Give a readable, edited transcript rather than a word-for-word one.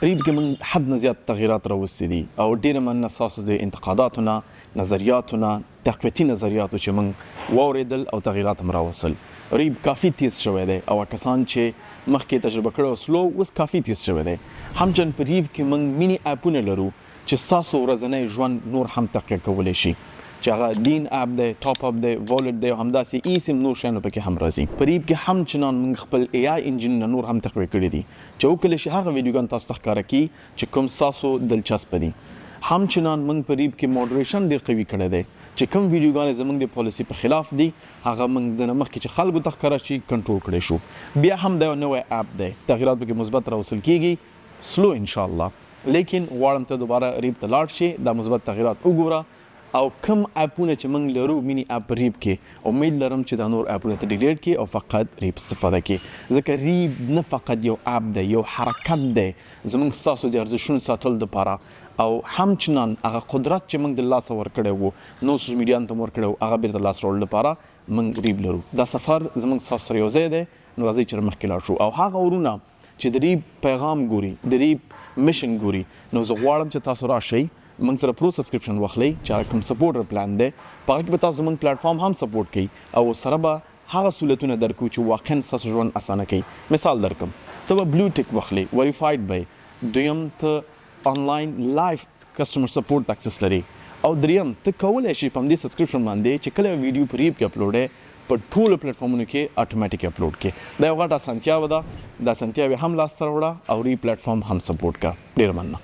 ریب کې موږ حد نه زیات تغیرات راوستي دي او ډیره مننه ستاسو د انتقاداتو نه، نظریاتو نه، تقویتي نظریاتو چې موږ واوریدل او تغیرات هم راوستل. ریب کافي تیز شوی دی او کسان چې مخکې تجربه کړی او سلو، اوس کافي تیز شوی دی. همچنان په ریب کې موږ میني اپونه لرو چې ستاسو ورځنی ژوند نور هم تقویه کولی شي، چې هغه دین اپ دی، ټاپ اپ دی، والټ دی او همداسې ای سیم نور شیانو پکې هم راځي. په ریب کې همچنان موږ خپل AI انجنونه نور هم تقویه کړي دي چې وکړلی شي هغه ویډیوګان تاسو ته ښکاره کړي چې کوم ستاسو دلچسپه دي. همچنان موږ په ریب کې موډریشن ډیر قوي کړی دی چې کوم ویډیوګانې زموږ د پالیسي په خلاف دي، هغه موږ د نه مخکې چې خلکو ته ښکاره شي، کنټرول کړی شو. بیا هم دا یو نوی اپ دی، تغیرات پکې مثبت راوستل کیږي سلو انشاءالله، لیکن غواړم ته دوباره ریب ته لاړ شې، دا مثبت تغیرات وګوره او کوم اپونه چې موږ لرو مینی اپ په ریب کې، امید لرم چې دا نور اپونه ته ډیلیټ کې او فقط ریب استفاده کې، ځکه ریب نه فقط یو اپ دی، یو حرکت دی زموږ ستاسو د ارزښتونو ساتلو لپاره او همچنان هغه قدرت چې موږ د لاسه ورکړی وو، نور سوشل میډیا ته ورکړی وو، هغه بیرته لاس راوړلو لپاره موږ ریب لرو. دا سفر زموږ ستاسو سره یو ځای دی، نو راځئ چې مخکې لاړ شو. او هغه ورونه چې د ریب پیغام ګوري، د ریب mission ګوري، نو زه غواړم چې تاسو راشئ، موږ سره pro subscription واخلئ چې هغه کوم supporter plan دی. په هغه کې به تاسو زموږ پلیټفارم هم support کوي او سره به هغه سہولتونه درکو چې واقعا ستاسو ژوند اسانه کوي. مثال درکم، ته به blue tick واخلې، verified به، دویم ته آنلاین live customer support access لري او دریم ته کولی شې په همدې subscription باندې چې کله ویډیو په ریب کې اپلوډ په ټولو پلیټفارمونو کې اتوماتیک اپلوډ کې. دا یو غټه اسانتیا ده. دا اسانتیاوې هم لاسته راوړه او ریب پلیټفارم هم support کا. ډیره مننه.